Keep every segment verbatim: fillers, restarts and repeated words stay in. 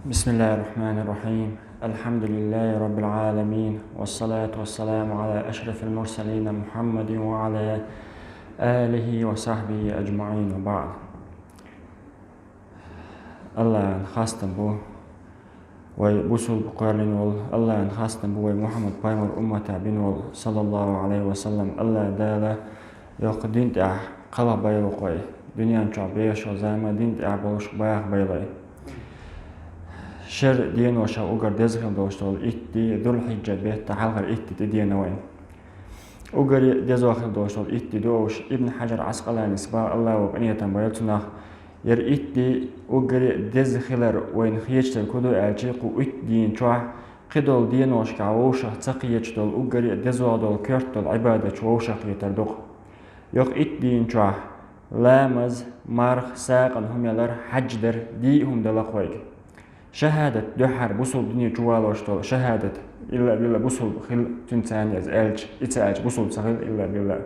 بسم الله الرحمن الرحيم. الحمد لله رب العالمين، والصلاة والسلام على أشرف المرسلين محمد وعلى آله وصحبه أجمعين، وبعد. Аллахьан хастам бу вай бусулба кхоьллина волу, Аллахьан хастам бу вай Мухьаммад пайхамар уммата бина волу, саллаллаху алейхи ва саллам. Аллахь Дала йоккха дин тӀехь кхалха байла вай, дуьнен чохь бехаш йолу зама дин тӀехь болуш баха байла вай. Шер деношкахь уггар деза хила долуш долу итт де, Зулхьиджа беттан хьалхара итт де тӀедена вайн. Уггаре деза хила долуш долу итт де ду уьш. Ибн Хьаджар Ӏаскъаланис боху, Аллахьо къинхетам бойла цунах, яра итт де уггаре деза хилар вайна хеташ дерг хӀун ду аьлча, кху итт дийна чохь кхидолу деношкахь вовшах ца кхеташ долу, уггаре деза долу коьрта долу Ӏибадаташ вовшах кхетар ду-кх. Йоккха итт дийна чохь ламаз, марха, сагӀина хӀума ялар, хьаьж дар, дийна хӀума дала-кх вайга. Шахьадат дуьххьара бусулба дине чу валош долу шахьадат, илла а билла бусулба хила, цуьнан царна иза аьлча, и ца аьлча бусулба ца хила, илла а билла.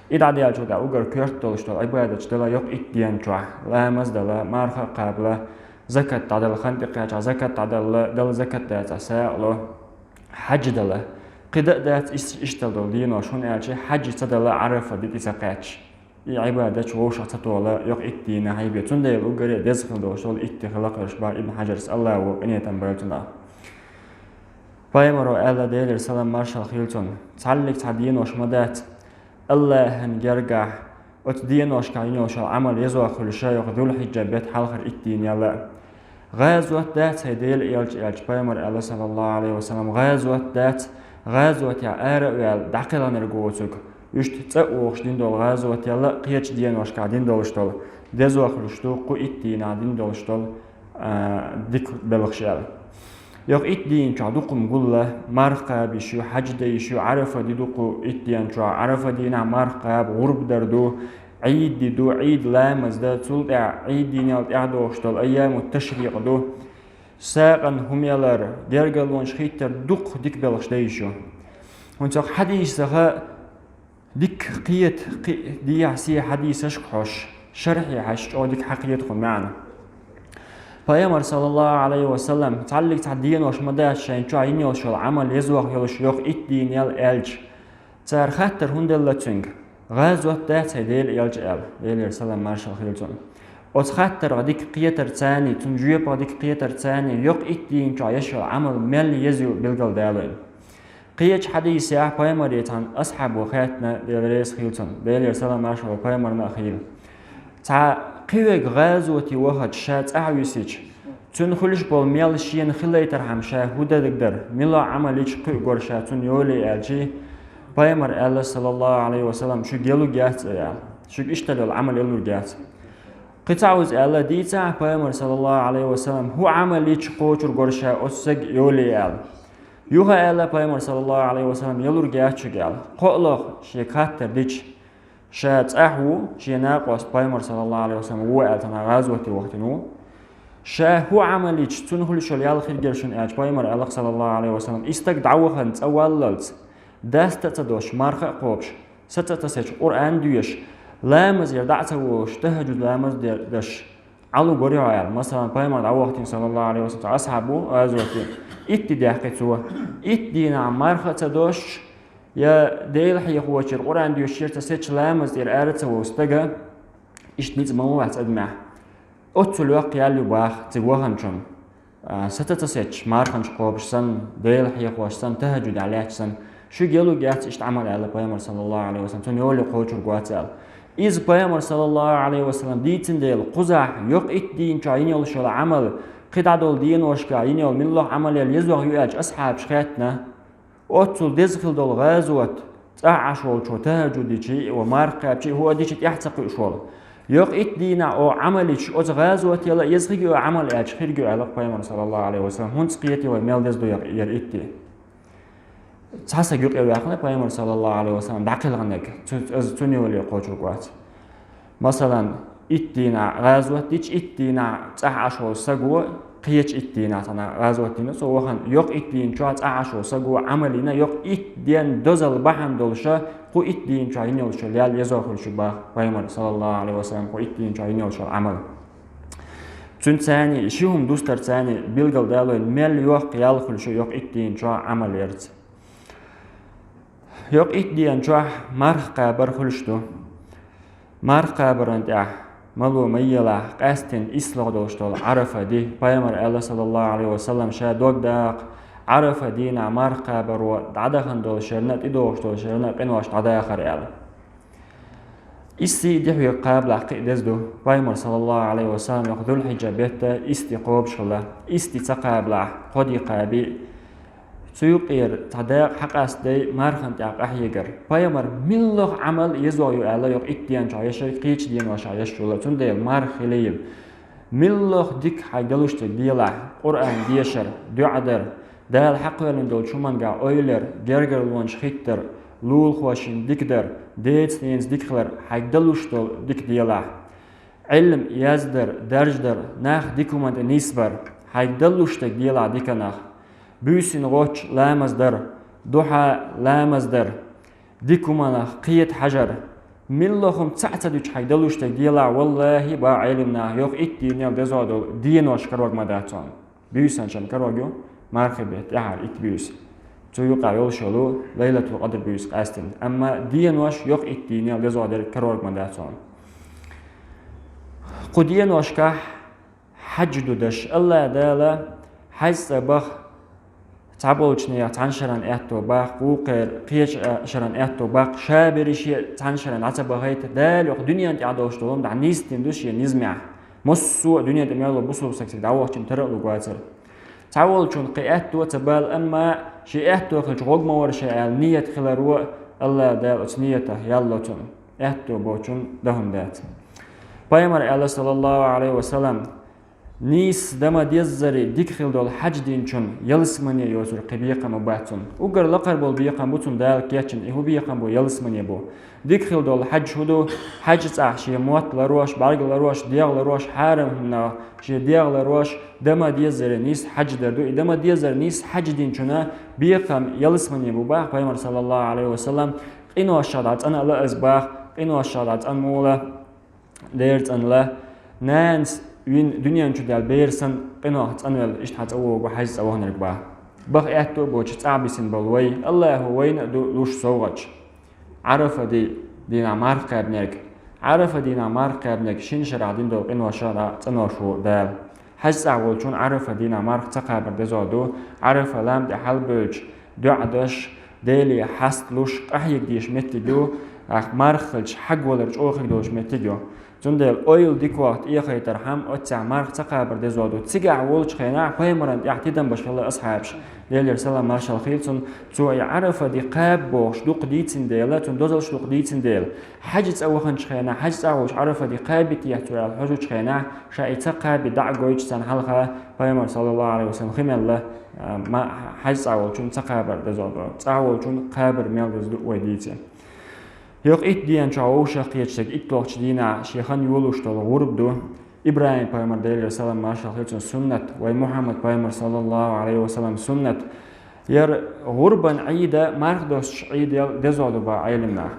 И дӀадаьллачул тӀаьхьа уггар коьрта долуш долу Ӏибадаташ дала йоккха итт дийна чохь, ламаз дала, марха а кхабала, закат дӀадала, хан тӀекхаьчча закат дӀадала, дала закат дацахь сагӀа ло, хьаьж дала. КхидӀа а дац ис-, иштта долу денош, хӀунда аьлча хьаьж ца дала Ӏарафа де тӀе ца кхаьчча, и Ӏибадаташ вовшах ца тола йоккха итт дийна хьайбе. Цундела уггаре деза хила долуш долу итт де хила кхуьуш боху Ибн Хьаджарс, Аллахьо къинхетам бойла цунах. Пайхамаро аьлла, Делера салам маршалла хуьлда цунна: «Цхьаллиг цхьа денош ма дац, Аллахьан гергахь оцу деношкахь йина йолуш йолу Ӏамал еза хуьлуш йоккха Зулхьиджа беттан хьалхара итт дийна ялла а». «ГӀазот дац, хӀай Делан элча», аьлча, пайхамар аьлла, саллаллаху алейхи ва саллам: «ГӀазот дац, гӀазотехь ара а ваьлла, дӀакхелхинарг воцург». Иштта цкъа а вогӀуш дина долу гӀазот ялла а, кхечу деношкахь дина долуш долу, деза хуьлуш ду кху итт дийнахь дина долуш долу, а, дика белхаш аьлла. Йоккха итт дийна чохь дукха хӀума гулла, марха кхаба йиш ю, хьаьж дан йиш ю, Ӏарафа де ду кху итт дийна чохь, Ӏарафа дийнахь марха кхаба, гӀурба дар ду, Ӏийд де ду, Ӏийд ламаз дан, цул тӀаьхьа Ӏийд дийнал тӀаьхьа догӀуш долу айяму ташрикъ ду, сагӀина хӀума ялар, гергарлонаш хӀиттар, дукха дика белхаш дан йиш ю. ХӀунда аьлча хьадийсаха дика кхета, кхи-, дехьа-сехьа хьадийсашка хьожуш, шархье хьаьжча чӀогӀа дика хьакхета кху маьӀна. Пайхамар, саллаллаху алейхи ва саллам, цхьаллиг цхьа денош ма дац шайна чохь йина йолуш йолу Ӏамал еза хуьлуш йоккха итт дийна ял аьлча, цара хаттар хӀунда делла цуьнга? «ГӀазот дац, хӀай Делан элча», аьлла, Делера салам маршалла хуьлда цунна. Оцу хаттарх дика кхетар царний, цунна жоьпах дика кхетар царний, йоккха итт дийна чохь еш йолу Ӏамал мел еза ю билгалдалийна. Кхечу хьадийсехь пайхамаре цхьана асхьабо хаьттина, Дела реза хуьлда цунна, Делера салам маршалла пайхамарна а хуьлда. Цхьа кхиверг гӀазоте вахча, ша цӀахь висича, цуьнан хуьлуш болу мел шена хилийтархьама ша хӀун дерг дара, мила Ӏамал йича кхуьур вара ша цунна йоле аьлча, пайхамар аьлла, саллаллаху алейхи ва саллам, шуьга ялург яц цӀа аьлла. Шуьга иштта йолу Ӏамал ялург яц. Кхин цхьа вуза аьлла, дийцахьа пайхамар, саллаллаху алейхи ва саллам, хӀун Ӏамал йича кхочур вара ша оцу сага йоле аьлла. Юха аьлла пайхамар, саллаллаху алейхи ва саллам, ялург яц шуьга аьлла. КхоалгӀа шега хаттар дича, ша цӀахь ву, шен накъост пайхамар, саллаллаху алейхи ва саллам, ву аьлла, цхьана гӀазоте вахтина ву. Ша хӀун Ӏамал йича, цунна хуьлуш йолу ял хир гира шуна аьлча, пайхамар аьлла, саллаллаху алейхи ва саллам, и стаг дӀавахана цӀа валлалц, даста а ца досуш, марха а кхобуш, саца а ца сечу, Къуръан а доьшуш, ламазера дӀа а ца волуш, тахаджуд ламаз де-, деш, Ӏалур вара хьо аьлла. Масалан, пайхамар дӀавахтина, саллаллаху алейхи ва саллам, цхьа асхьаб ву, гӀазоте, итт де даьккхи цо. Итт дийнахь марха а ца досуш, я Дела хьехочуьра, Къуръан доьшучуьра ца сечу, ламаз тӀера ара а ца волу стага, иштта ницкъ ма вац адамехь. Оццул йоккха ял ю боху цига ваханчунна. А, саца ца сечу, марханаш кхобуш санна, Дела хьехош санна, тахаджудехь лаьтташ санна, шуьга ялург яц иштта Ӏамал аьлла пайхамар, саллаллаху алейхи ва саллам, цунна йоле кхочург вац аьлла. Иза пайхамар, саллаллаху алейхи ва саллам, дийцина дела, кхузахь йоккха итт дийна чохь йина йолуш йолу Ӏамал, кхидӀа долу деношкахь йина йолу муьлхха Ӏамал ял еза ю аьлча, асхьабаш хаьттина, оццул деза хила долу гӀазот, цӀахь Ӏаш волчо тахаджуд дичи, ва марха кхаьбчи, хӀу а дичи тӀаьхьа ца кхуьуш волу. Йоккха итт дийнахь оха Ӏамал йича, оцу гӀазоте яла еза хир ю оха Ӏамал аьлча, хир ю аьлла пайхамар, саллаллаху алейхи ва саллам. ХӀунда кхетий вай, мел деза ду яхь-, яра итт де? Цхьа саг юкъе ваьккхина пайхамар, саллаллаху алейхи ва саллам, дӀакхелхинарг, цу-, иза цунна йоле кхочург вац. Масалан, итт дийнахь гӀазот дича, итт дийнахь цӀахь Ӏаш волу саго, кхечу итт дийнахь цхьана гӀазот дина, цо вахана, йоккха итт дийна чохь цӀахь Ӏаш волу саго Ӏамал йина, йоккха итт ден дозалла бахьана долуша, кху итт дийна чохь йина йолуш йолу ял еза хуьлуш ю боху пайхамар, саллаллаху алейхи ва саллам, кху итт дийна чохь йина йолуш йолу Ӏамал. Цуьнан царна ши хӀума дустар царна билгал далойна, мел йоккха ял хуьлуш ю йоккха итт дийнахь чохь Ӏамал ярца. Йоккха итт дийнахь чохь марха кхабар хуьлуш ду. Марха кхабаран тӀехь мало ма елахь, къаьстина ислогӀа долуш долу Ӏарафа ди. Пайхамар аьлла, саллаллаху Ӏалайхи ва саллам, ша дог даккха, Ӏарафа дийнахь марха кхабаро дӀадахана долу шерна а, тӀедогӀуш долу шерна а къинош дӀадахар аьлла. Исси дихье кхабалахь кхин а деза ду. Пайхамар, саллаллаху Ӏалайхи ва саллам, йоккха Зулхьиджа бетта исси кхобуш хилла. Исси ца кхабалахь, кхо ди кхаби, цу юкъера цхьа дакъа хьакъастадай мархан тӀехь къахьегар. Пайхамар милла Ӏамал езо ю аьлла, йоккха итт дийнахь чохь яшар, кхечу деношкахь яшаш йолу. Цундела марха хилийла. Милла дика хьайга далуш дерг делахь: Къуръан дешар, дуӀа дар, Дала хьакхоьллина долчу хӀумангахь ойла яр, гергарлонаш хӀиттар, лулахошна дика дар, деца-ненаца дика хилар, хьайга далуш долу дика делахь. Ӏилма яздар, дарждар, нах дика хӀуманна тӀе нисбар, хьайга далуш дерг делахь диканах. Буьйсанна гӀоттуш ламаз дар, духьа ламаз дар, дика хӀуманах кхета хьажар. Милла хӀума цхьаъ ца дуьтуш хьайга далуш дерг делахь, валлахӀи, боху Ӏелам наха, йоккха итт дийнал дезо долу денош карор ма дац хьуна. Буьйсанна карор ю мархи бетта тӀаьхьара итт буьйса. Цу юкъахь йолуш йолу Лайлатул-Къадр буьйса къаьстина. Амма денош йоккха итт дийнал дезо дерг карор ма дац хьуна. Кху деношкахь хьаьж ду даш. АллахӀ Дала хьаьж цӀа баха цхьаболчу нехан цхьана шаран аьтто баккха, вукхеран кхечу шаран аьтто баккха, ша берриш а цхьана шаран дӀа ца бахийта. Дала йоккха дуьнен тӀехь долуш долу хӀума дӀа нисдина ду шен низамехь. Массо а дуьнен тӀе мел волу бусулба стаг цигахь дӀавахчина тара а лур вацара. Цхьаволчунна кхин аьтто а ца бала, амма шен аьтто хилча гӀог ма вара ша аьлла, ният хиларо АллахӀ Дала оцу ниятах ял ло цунна. Аьтто боцчунна дан хӀума дац. Пайхамар аьлла, саллаллаху Ӏалайхи ва саллам: «Нийса дан ма деззара дика хила долу хьаьж динчунна ялсамане йоцург кхин бекхам ма бац цунна». Уггар лакхара болу бекхам бу цунна Дала кечйина, и хӀун бекхам бу? Ялсамане бу. Дика хила долу хьаьж хӀун ду? Хьаьж цӀахь шен мотт ларош, бӀаьрг ларош, дегӀ ларош, хьарам хӀуманах шен дегӀ ларош, дан ма деззара нийса хьаьж дар ду. И дан ма деззара нийса хьаьж динчунна бекхам ялсамане бу боху Пайхамар, саллаллаху Ӏалайхи ва саллам. Къиношах дӀа цӀана а ла аса боху, къиношах дӀа цӀана муха ла, дера цӀанла, нанас вина дуьнен чу даьлла бер санна, къинойх цӀанвелла, иштта хьан цӀа вогу хьаьж цӀа ваханарг боху. Баха аьтто а боцуш, цӀахь бисина болу вай, АллахӀа вайна а ду луш совгӀаташ. Ӏарафа ди-, дийнахь марха кхаьбнарг. Ӏарафа дийнахь марха кхаьбнарг шина шарахь дина долу къиношах дӀа цӀанош ву Дала. Хьаьж цӀахь волчунна Ӏарафа дийнахь марха ца кхабар дезо ду, Ӏарафа лам тӀе хьалабевлча, доӀа деш, Деле хьаст луш, къахьега дезаш меттиг ю, ахь марха хилча хьагвалар чӀогӀа хиг долуш меттиг ю. Цундела ойла дикох тӀехайтархьама, оццехь марха ца кхабар дезо ду. Цигахь волчу хенахь пайхамаран тӀехь тидам беш хилла асхьабаш. Делера салам маршалла хуьлда цунна, цо и Ӏарафа ди кхаба бохуш дукха дийцина дела, цуьнан дозаллаш дукха дийцина дела. Хьаьж цӀа ваханчу хенахь, хьаьж цӀа волуш Ӏарафа ди кхаби техьа цо аьлла хьожучу хенахь, ша и ца кхаби дӀа а гойтуш царна хьалха, пайхамар, саллаллаху Ӏалайхи ва саллам, хи мелла, а, ма-, хьаьж цӀа волчунна ца кхабар дезо ду. ЦӀа волчунна кхабар мел деза ду вай дийци. Йоккха итт дийнахь чохь вовшах кхеташ дерг, итталгӀачу дийнахь шен хан йолуш долу гӀурба ду. ИбрахӀим-пайхамар, Делера салам маршалла хуьлда цунна, суннат, вай Мухьаммад-пайхамар, саллаллаху Ӏалайхи ва саллам, суннат. Яра гӀурбан Ӏийда марха достуш Ӏийдал дезо ду боху Ӏелам наха.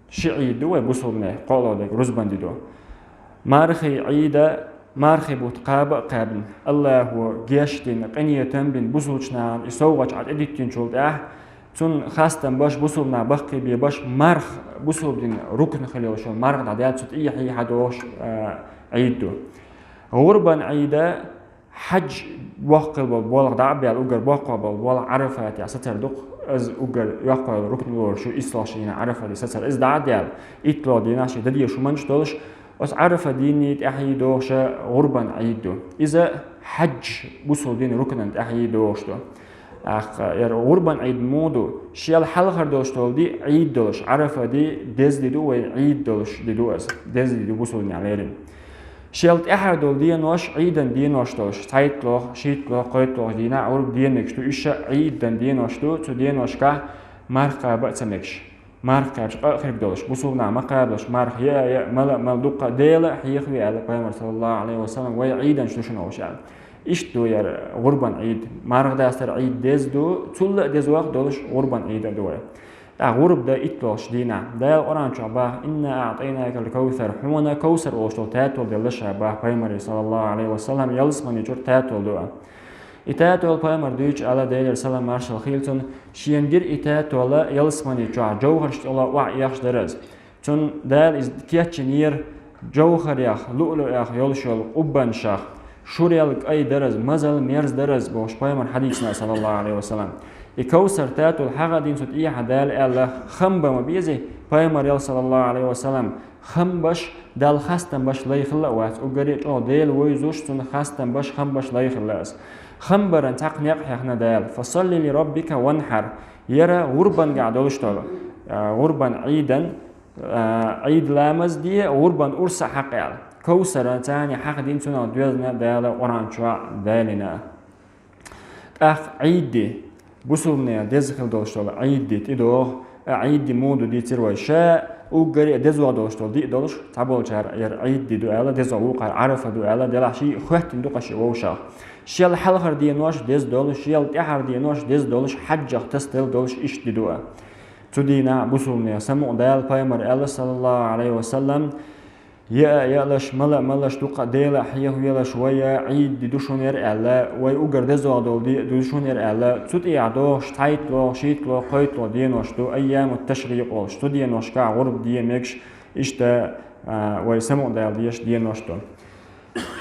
Ши Ӏийд ду вай бусулбанийн, кхоалгӀа дерг рузбан ди ду. Мархий Ӏийда, мархий бутт кхаба а кхаьбна, АллахӀа гечдина, къинхетам бина, бусулбачу нахана и совгӀаташ Ӏа тӀедиттинчул тӀаьхьа, цунна хастам беш, бусулба нах баккхийбеш, марха бусулба дин рукн хила йолуш йолу марха дӀадаьлла, цу тӀехьа хьадогӀуш, а, Ӏийд ду. ГӀурбан Ӏийда хьаьж боккхийла болу болх дӀа а баьлла, уггар боккхагӀа болу болх Ӏарафатехь сацар ду-кх, иза уггар йоккхагӀа йолу рукн лоруш ю, ислолгӀачу дийнахь Ӏарафатехь сацар. Иза дӀа а даьлла, итталгӀа дийнахь шен дан дезаш хӀуманаш долуш, оцу Ӏарафа дийнан тӀаьхьа догӀуш гӀурбан Ӏийд ду. Иза хьаьж бусулба дин рукнан тӀаьхьа догӀуш ду. ТӀаккха яра гӀурбан Ӏийд муха ду? Шел хьалхара долуш долу ди Ӏийд долуш, Ӏарафа ди деза ди ду вай, Ӏийд долуш ди ду иза, деза ди ду бусулба динехь леррина. Шел тӀаьхьара долу денош Ӏийдан денош долуш, цхьайтталгӀа, шийтталгӀа, кхойтталгӀа дийнахь гӀурба ден мегаш ду, уьш а Ӏийдан денош ду, цу деношкахь марха кхаба а ца мегаш. Марха кхаьбча къа а хирг долуш, бусулба нах ма кхабалаш, марха яа а яа, мала а мала, дуккха а Дела хьехаве аьлла пайхамар, саллаллаху Ӏалайхи ва саллам, вай Ӏийданаш ду шуна уьш аьлла. Иштта ду яра гӀурбан Ӏийд. Марха дастар Ӏийд деза ду, цул а дезох долуш гӀурбан Ӏийд а ду вай. ТӀаккха гӀурба да итт долчу дийнахь. Дала Къуръан чохь баха: «Инна аӀтайнакал кавсар», хьуна кавсар олуш долу татол делла ша баха пайхамаре, саллаллаху Ӏалайхи ва саллам, ялсамани чуьра татол ду а. И татол пайхамар дуьйцу аьлла, Делера салам маршалла хуьлда цунна, шена гира и татол ялсамани чохь, жовхарш тӀехула охьаэхаш дара иза. Цунна Дала иза кечйинера жовхарех, луълуъех йолуш йолу къуббанашах, шурел кӀай дара иза, мазал мерза дара иза, бохуш пайхамар хьадийцина, саллаллаху Ӏалайхи ва саллам. И кавсар татол хьахадийна цу тӀехьа Дала аьлла, хам бан ма беза, пайхамарел, саллаллаху Ӏалайхи ва саллам, хам беш, Далла хастам беш лай хилла а вац, уггаре а чӀогӀа Дела вевзаш, цунна хастам беш, хам беш лай хилла иза. Хам баран цхьаккха некъ хьехна Дала: «Фасалли ли раббика ванхьар». Яра гӀурбангахь долуш долу, а, гӀурбан Ӏийдан, а, Ӏийд ламаз де, гӀурбан урс а хьакха аьлла. Кавсар царна хьахадийна, цунах доьзна Дала Къуръан чохь далийна. ТӀаккха Ӏийд де, бусулбанийн деза хила долуш долу Ӏийд де тӀедогӀу, а, Ӏийд де муха ду дийцира вай. Ша уггаре а дезо долуш долу ди а долуш, цхьаболчара яра Ӏийд де ду аьлла, дезо вукхара Ӏарафа ду аьлла, делахь шиъ а хоьттина ду-кх шиъ вовшах. Шел хьалхара денош деза долуш, шел тӀаьхьара денош деза долуш, хьаьжжах тасаделла долуш иштта де ду а. Цу дийнахь бусулбанийн самукъадала, пайхамар аьлла, саллаллаху Ӏалайхи ва саллам, яа а яалаш, мала а малаш, дукха а Дела а хьехавелаш, вай Ӏийд де ду шуна яра аьлла, вай уггар дезо долу де а ду шуна яра аьлла, цу тӀехьа догӀуш цхьайтталгӀа, шийтталгӀа, кхойтталгӀа денош ду, айямут ташрикъ олуш, цу деношкахь гӀурба де мегаш, иштта, а, вай самукъадала дезаш денош ду.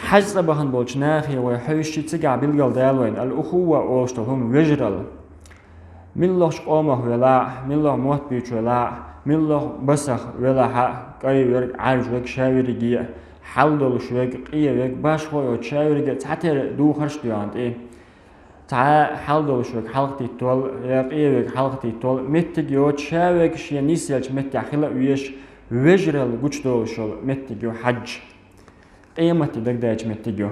Хьаьж цӀа бахана болчу нахе вай хьуьйсучи цигахь билгал дала вайна, ал-ухувва олуш долу хӀума, вежаралла. Муьлххачу къомах велахь а, муьлхха мотт буьйцуш велахь а, муьлхха басах велахь а, кӀай верг, Ӏаьржа верг, ша верриге а, хьал долуш верг, къен верг, башхо а йоцуш, ша верриге а цхьатерра духарш а доьгӀна тӀе. Цхьа хьал долуш верг хьалхатиттол, я къен верг хьалхатиттол, меттиг йоцуш, ша верг шен нисъеллачу меттехь хила а везаш, вежаралла гучудолуш йолу меттиг ю хьаьж. Къематде дагадеъча меттиг ю.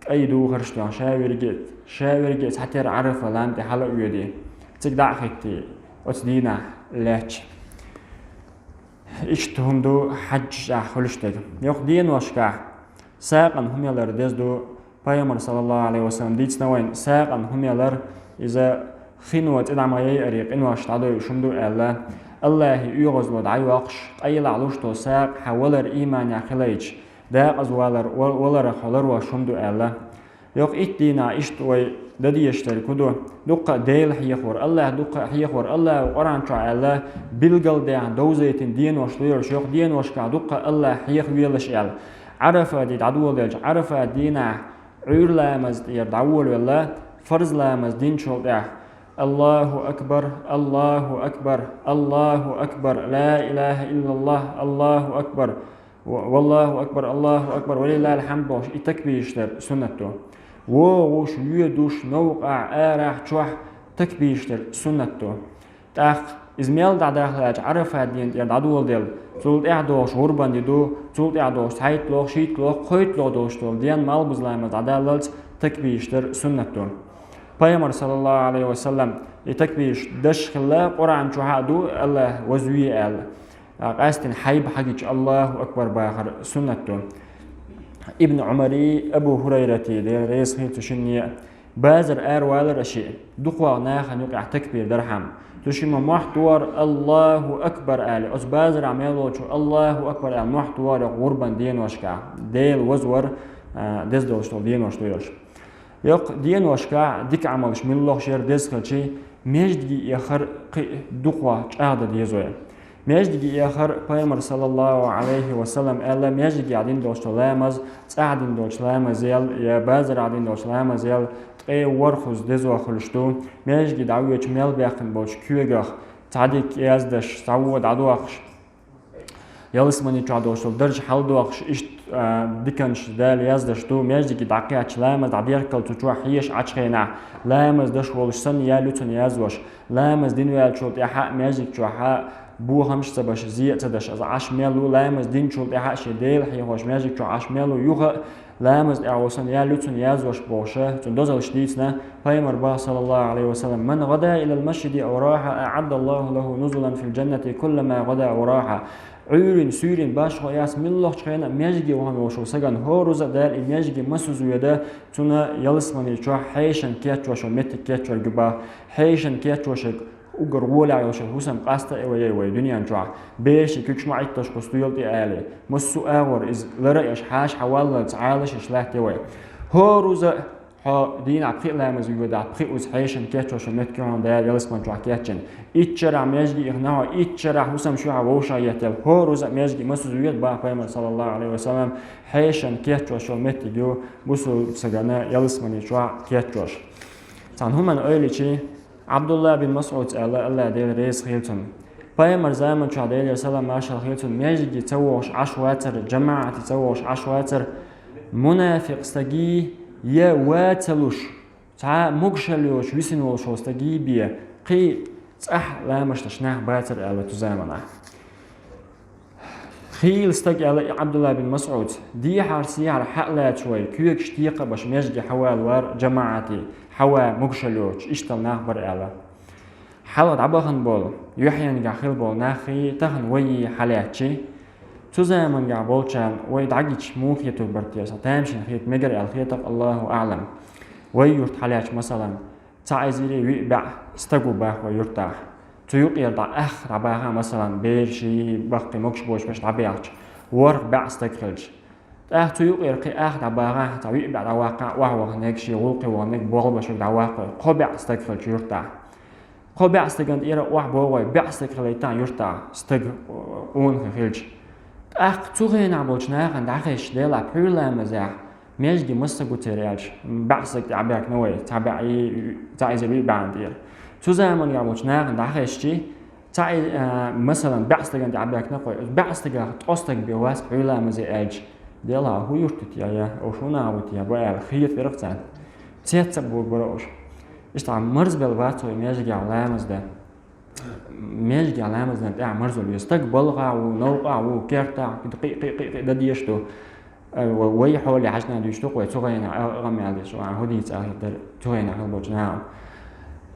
КӀай духарш а доьгӀна, ша верриге а, ша верриге а цхьатерра Ӏарафа лам тӀе хьала а оьдий, цига дӀа а хӀиттий, оцу дийнахь лаьтташ. Иштта хӀума ду хьаьжчахь хуьлуш дерг. Йоккха деношкахь сагӀина хӀума ялар деза ду, пайхамар, саллаллаху Ӏалайхи ва саллам, дийцина вайна, сагӀина хӀума ялар, иза хино цӀе дӀа ма яйаре къинош дӀадойуш хӀума ду аьлла, Аллахьан оьгӀазло дӀайоккхуш, къайлаха луш долу сагӀа хьан валар ийманехь хилийча, декъаза валар, ва-, валарах хьо ларвеш хӀума ду аьлла. Йоккха итт дийнахь иштта вай дан дезаш дерг хӀун ду? Дуккха а Дела хьехор, Аллахь дуккха а хьехор, Аллахьа Къуръан чохь аьлла, билгал даьхна довзийтина денош ду ерш, йоккха деношкахь дуккха а Аллахь хьехавелаш аьлла. Ӏарафа де дӀадоладелча, Ӏарафа дийнахь Ӏуьйра ламаз тӀера дӀаволавелла, фарз ламаз динчул тӀаьхьа: «Аллаху акбар, Аллаху акбар, Аллаху акбар, ла илаха иллаллах, Аллаху акбар». Ва-, «Валлаху акбар, Аллаху акбар, ва лиллахил хьамд» бохуш, и такбираш дар суннат ду. ВогӀуш, воьдуш, новкъахь, арахь, чохь такбираш дар суннат ду. ТӀаккха иза мел дӀадахлачу Ӏарафат дийна тӀера дӀадоладелла, цул тӀаьхьа догӀуш гӀурбан де ду, цул тӀаьхьа догӀуш цхьайтталгӀа, шийтталгӀа, кхойтталгӀа долуш долу ден малхбуза ламаз дӀадаллалц такбираш дар суннат ду. Пайхамар, саллаллаху Ӏалайхи ва саллам, и такбираш деш хилла, Къуръан чохь а ду, Аллахь вазве аьлла. А, къаьстина хьайба хьагича Аллаху акбар бахар суннат ду. Ибн Ӏумари, Абу ХӀурайрати, Дела реза хуьлда цу шинне, базар аравалар а шиъ, дукхох нахана юкъехь такбир дархьама. Цу шимма мохь тохар Аллаху акбар али, оцу базарахь мел волчо Аллаху акбар али мохь тохар йоккха гӀурбан деношкахь, Дела вазвар, а, деза долуш долу денош ду ерш. Йоккха деношкахь дика Ӏамалш муьлххачу яра деза хилчий, маьждиге эхар кхин а дукхох чӀагӀдан деза вай. Маьждиге эхар, пайхамар, саллаллаху Ӏалайхи ва саллам, аьлла, маьждигехь дина долчу ламаз, цӀахь дина долчу ламазел я базарахь дина долчу ламазел ткъе ворхӀазза дезо хуьлуш ду, маьждиге дӀавоьдучу мел баьккхина болчу куьйгах цхьа дика яздеш, цхьа вон дӀадохуш, ялсамани чохь долуш долу дарж хьалдохуш, иштта, а, диканаш Дала яздеш ду, маьждиге дӀакхаьчча, ламаз дӀадерккхал цу чохь хьеша Ӏачу хенахь, ламаз деш волуш санна ял ю цунна яздеш, ламаз дина ваьллачул тӀаьхьа а маьждиг чохь а бохамаш а ца беш, зе а ца деш, иза Ӏаш мел ву, ламаз динчул тӀаьхьа а шен Дела хьехош маьждиг чохь Ӏаш мел ву, юха а ламаз тӀехь волуш санна ял ю цунна яздеш бохуш, цуьнан дозаллаш дийцина, пайхамар баха, саллаллаху Ӏалайхи ва саллам: «Ман гӀада илал масжиди ав раха, аӀаддаллаху лаху нузулан фил джаннати куллама гӀада ав раха». Ӏуьйрина, суьйрина, башхо яц, муьлххачу хенахь маьждиге вахана волуш волу сагана хӀоразза а Дала и маьждиге масазза воьду, цунна ялсамани чохь хьешан кечвеш волу меттиг кечвар ю баха, хьешан кечвеш верг Уггар гӀолехь йолуш хӀусам къаста а вай, вай дуьнен чохь. Бераши куьгаш ма Ӏитташ кху стоьла тӀе али. Массо а агӀор иза лара а еш, хьаша хьаваллалц Ӏалашъеш латтий вай. ХӀоруза а хьо дийнахь пхи а ламаз воьдахь, пхи а уза хьешан кечвеш меттиг хьуна Дала ялсаман чохь кечйина. Итт шарахь межге а хьо, итт шарахь хӀусам шуьхьа вовшах еттел. ХӀоруза а межге массо а воьду боху пайхамар, саллаллаху Ӏалайхи ва саллам, хьешан кечвеш йолу меттиг ю бусулба стагана ялсамани чохь кечвеш. Цхьана хӀуманна ойла йичи, Ӏабдулла бин МасӀуда аьлла, Алла Дела реза хила цунна. Пайхамар заман чохь, Делера салам маршалла хила цунна, межге ца вогӀуш Ӏаш вацара, жамаӀате ца вогӀуш Ӏаш вацара, мунафикъ стаге я ва ца луш, цхьа могушалла йоцуш висина волуш волу стаге бен, кхин цӀахь ламашташ нах бацара аьлла цу заманахь. Хийла стаг аьлла и Ӏабдулла бин МасӀуда, дехьара-сехьара хьа а лаьцаш вай, коьгаш текхабеш межге хьавалавара жамаӀате, хьава могушалла йоцуш, иштта нах бара аьлла. Хьалха дӀабахана болу, юьхьенгахь хила болу наххий, тахана вайий хьалаьцчи, цу замангахь болчарна вай дӀагича муха хетар бара те, сан тамашийна хета мегар аьлла хетар, Аллаху аӀлам. Вай юрт хьалаьцча, масалан, цхьа эзари виъ бӀе стаг ву боху вай юьртахь. Цу юкъера дӀа ах дӀабаха, масалан, бераши, баккхий, могуш боцуш берш дӀабаьхча, ворхӀ бӀе стаг хилча. ТӀаккха цу юкъера кхин ах дӀабаха, цхьа виъ бӀе дӀаваккха, охьаваханиг, шен гӀуллакхе ваханиг, болх беш верг дӀаваккха, кхо бӀе стаг хилча юьртахь. Кхо бӀе стагана тӀера охьабогӀу вай, бӀе стаг хилийта юьртахь, стаг, э, къонахий хилча. ТӀаккха цу хенахь болчу нахана дӀахезча, делахь пхьуьйра ламазехь, межге масса гу церан аьлча, бӀе стаг тӀе Ӏабаьхкина вай, цхьа бӀе, цхьа эзар виъ бӀенна тӀера. Цу замангахь болчу нахана дӀахезчи, цхьа, э, масалан, бӀе стагана тӀе Ӏабаьхкина кхо, бӀе стагах ткъо стаг бен вац пхьуьйра ламазе аьлча, делахь хӀун юрт ю те я, уьш хӀун нах бу те бу аьлла, хетара царна. Цец а богу бара уьш. Иштта марзбелла вац вай межгехь ламаз дан. Межгехь ламаз дан тӀехь марзо лоьцу. Стаг балхахь ву, новкъахь ву, кертахь, кхин, кхин, кхин, кхин дан дезаш ду. Э, ва-, вай хьоле хьаьжна дуьйцуш ду-кх вай, цу гӀайна а-, гӀам ял дезаш, ван хӀун дийца ахир дара, цу гӀайна хила болчу нахана.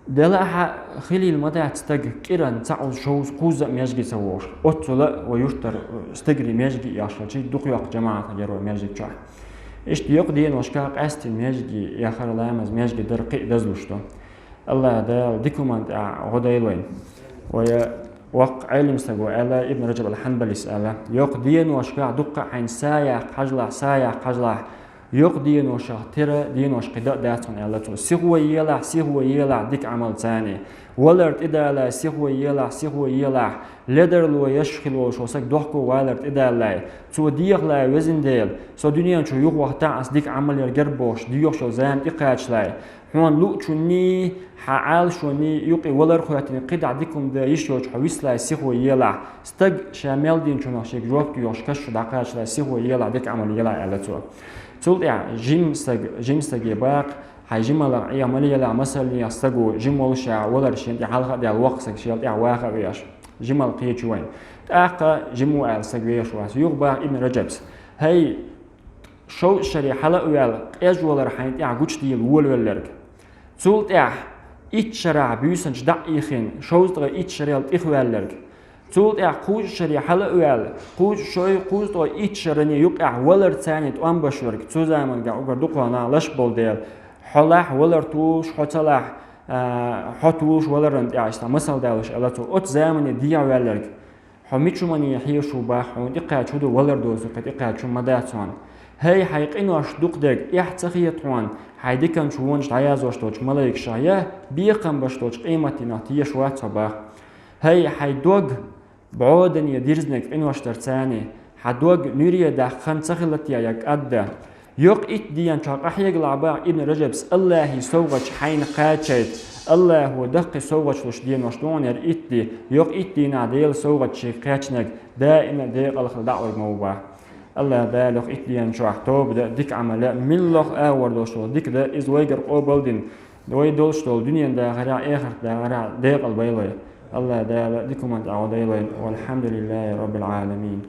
Делахь а хилийла ма дац стаг кӀиран цхьаъ, шовзткъа, кхузза а межге ца вогӀуш. Оццула а вай юьртара стегарий межге еш хилчий, дукха йоккха жамаӀат хир яра вай межге чохь. Иштта йоккха деношка къаьсттина межге яхар, ламаз межге дар кхин а дазлуш ду. Аллах Дала дика хӀуманна тӀехь гӀо дойла вайна. Вай воккха Ӏелам стаг ву аьлла, Ибн Раджаб ал-Хьанбалис аьлла, йоккха деношкахь дуккха а хьайна са яккха хьажалахь, са яккха хьажалахь, йоккха деношах тера денош кхин дан а дац хьуна аьлла цо. Сихо елахь, сихо елахь дика Ӏамал царний. Валар тӀедалале, сихо елахь, сихо елахь. Ледарло еш хила волуш волу стаг дохко валар тӀедалале. Цо дехале, везан Дела, со дуьнен чу юхавахийтахь, ас дика Ӏамал яр герга бохуш, доьхуш йолу зама тӀекхачале. Хьуна луучунний, хьан Ӏалашонний юкъе валар хоьттина, кхидӀа дика хӀума дан йиш йоцуш хьо висале, сихо елахь. Стаг ша мел динчунах шега жоп доьхуш каш чу дӀакхачале, сихо елахь, дика Ӏамал елахь аьлла цо. Цул тӀаьхьа жима стаг, жима стаге баккха, хьайн жималлах Ӏеха ма лелахь, масаллехь стаг ву жима волуш а валар шена тӀе хьалха а даьлла, воккха стаг шел тӀаьхьа ваха а веш, жималла кхечи вайна. ТӀаккха жима ву аьлла стаг вехаш вац. Юха баха Ибн Раджабс: хӀай, шовзткъа шаре хьала а ваьлла, къежвалар хьайна тӀехь гучудийла волавелларг. Цул тӀаьхьа итт шарахь буьйсанчу дӀа а ийхина, шовзткъе итт шарел тӀехваьлларг. Цул тӀаьхьа кхузткъа шаре хьала а ваьлла, кхузткъа шой, кхузткъе итт шаране юкъехь валар царний тӀом беш верг, цу замангахь уггар дукха нах лаш болу дела, хьо лахь валар тухуш, хьо ца лахь, а, хьо тухуш валаран тӀехь иштта масал далуш аьлла цо, оцу замане дехьаваьлларг. Хьо мича хӀумане хьеша ву баха, хьуна тӀекхаьча хӀун ду, валар доцург кхин тӀекхаьча хӀума ма дац хьуна. ХӀай, хьайн къинош дукха дерг эхь ца хета хьуна, хьайн диканчу вонаш дӀаязош долчу малайкаша я бекхам беш долчу къематдийнах теша вац хьо баха. ХӀай, хьайн дог бӀодане дирзинарг къинош дар царний, хьан дог нуьре даккха хан ца хилла те я кӀадда. Йоккха итт ден чохь къахьегалахь баха Ибн Раджабс: Аллахьий совгӀаташ хьайна кхачайта, Аллахьо даккхий совгӀаташ луш денош ду хьуна яра итт де, йоккха итт дийнахь Делан совгӀаташ шега кхаьчнарг даима декъала хила дӀа а вайга ма ву баха. Аллах Дала йоккха итт ден чохь тоба дан, дика Ӏамал ян, милла а агӀор долуш долу дика дан, иза вайгара къобал дина, вай долуш долу дуьненан дахарехь, эхартан дахарехь декъала байла вай. Аллах Дала дика хӀуманна тӀехь гӀо дойла вайна. Валхьамдулиллахи Роббил Ӏаламин.